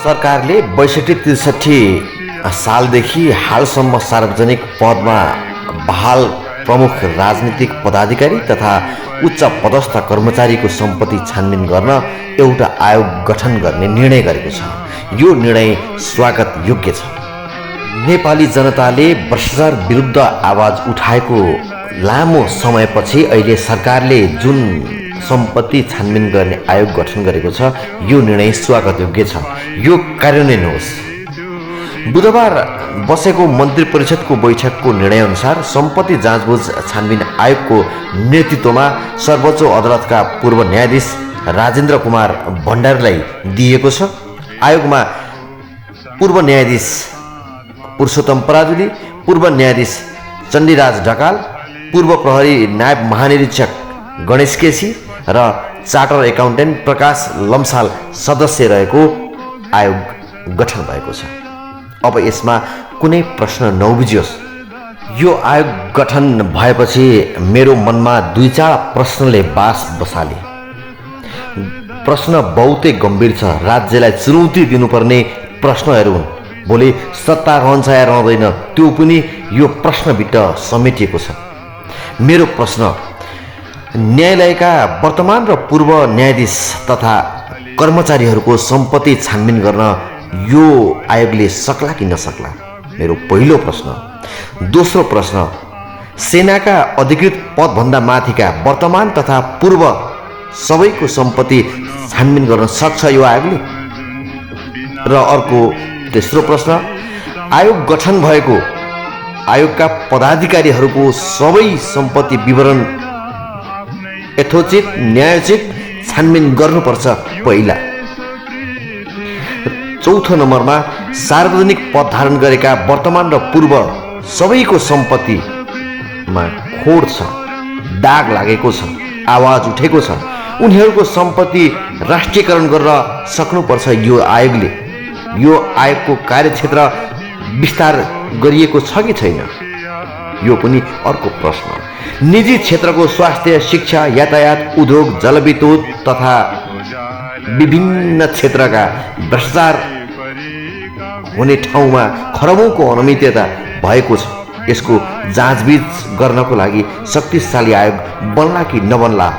सरकारले 62-63 सालदेखि हालसम्म सार्वजनिक पदमा बहाल प्रमुख राजनीतिक पदाधिकारी तथा उच्च पदस्थ कर्मचारीको सम्पत्ति छानबिन गर्न एउटा आयोग गठन गर्ने निर्णय गरेको छ। यो निर्णय स्वागत योग्य छ। नेपाली जनताले भ्रष्टाचार विरुद्ध आवाज उठाएको लामो समयपछि अहिले सरकारले जुन सम्पत्ति छानबिन गर्ने आयोग गठन गरेको छ, यो निर्णय स्वागत योग्य छ। यो कार्यान्वयन होस्। बुधबार बसेको मन्त्री परिषदको बैठकको निर्णयअनुसार सम्पत्ति जाँचबुझ छानबिन आयोगको नेतृत्वमा सर्वोच्च अदालतका पूर्व न्यायाधीश राजेन्द्र कुमार भण्डारीलाई दिएको छ। आयोगमा पूर्व न्यायाधीश पुरुषोत्तम पराजुली, पूर्व न्यायाधीश चण्डीराज ढकाल, पूर्व प्रहरी नायब महानिरीक्षक गणेश केसी र चार्टर एकाउन्टेन्ट प्रकाश लम्साल सदस्य रहेको आयोग गठन भएको छ। अब यसमा कुनै प्रश्न नउब्जियोस्। यो आयोग गठन भएपछि मेरो मनमा 2-4 प्रश्नले बास बसाले। प्रश्न बहुतै गम्भीर छ। राज्यलाई चुनौती दिनुपर्ने प्रश्नहरू हुन्। भोलि सत्ता रहन्छ या रहँदैन, त्यो पनि यो प्रश्नभित्र समेटिएको छ। मेरो प्रश्न, न्यायालयका वर्तमान र पूर्व न्यायाधीश तथा कर्मचारीहरूको सम्पत्ति छानबिन गर्न यो आयोगले सक्ला कि नसक्ला? मेरो पहिलो प्रश्न। दोस्रो प्रश्न, सेनाका अधिकृत पदभन्दा माथिका वर्तमान तथा पूर्व सबैको सम्पत्ति छानबिन गर्न सक्छ यो आयोगले? र अर्को तेस्रो प्रश्न, आयोग गठन भएको आयोगका पदाधिकारीहरूको सबै सम्पत्ति विवरण यथोचित न्यायोचित छानबिन गर्नुपर्छ पहिला। चौथो नम्बरमा, सार्वजनिक पद धारण गरेका वर्तमान र पूर्व सबैको सम्पत्तिमा खोड छ, दाग लागेको छ, आवाज उठेको छ। उनीहरूको सम्पत्ति राष्ट्रियकरण गर्न सक्नुपर्छ यो आयोगले। यो आयोगको कार्यक्षेत्र विस्तार गरिएको छ कि छैन? यो पनि अर्को प्रश्न। निजी क्षेत्रको स्वास्थ्य, शिक्षा, यातायात, उद्योग, जलविद्युत तथा विभिन्न क्षेत्रका भ्रष्टाचार हुने ठाउँमा खरबौँको अनियमितता भएको छ। यसको जाँचबुझ गर्नको लागि शक्तिशाली आयोग बन्ला कि नबन्ला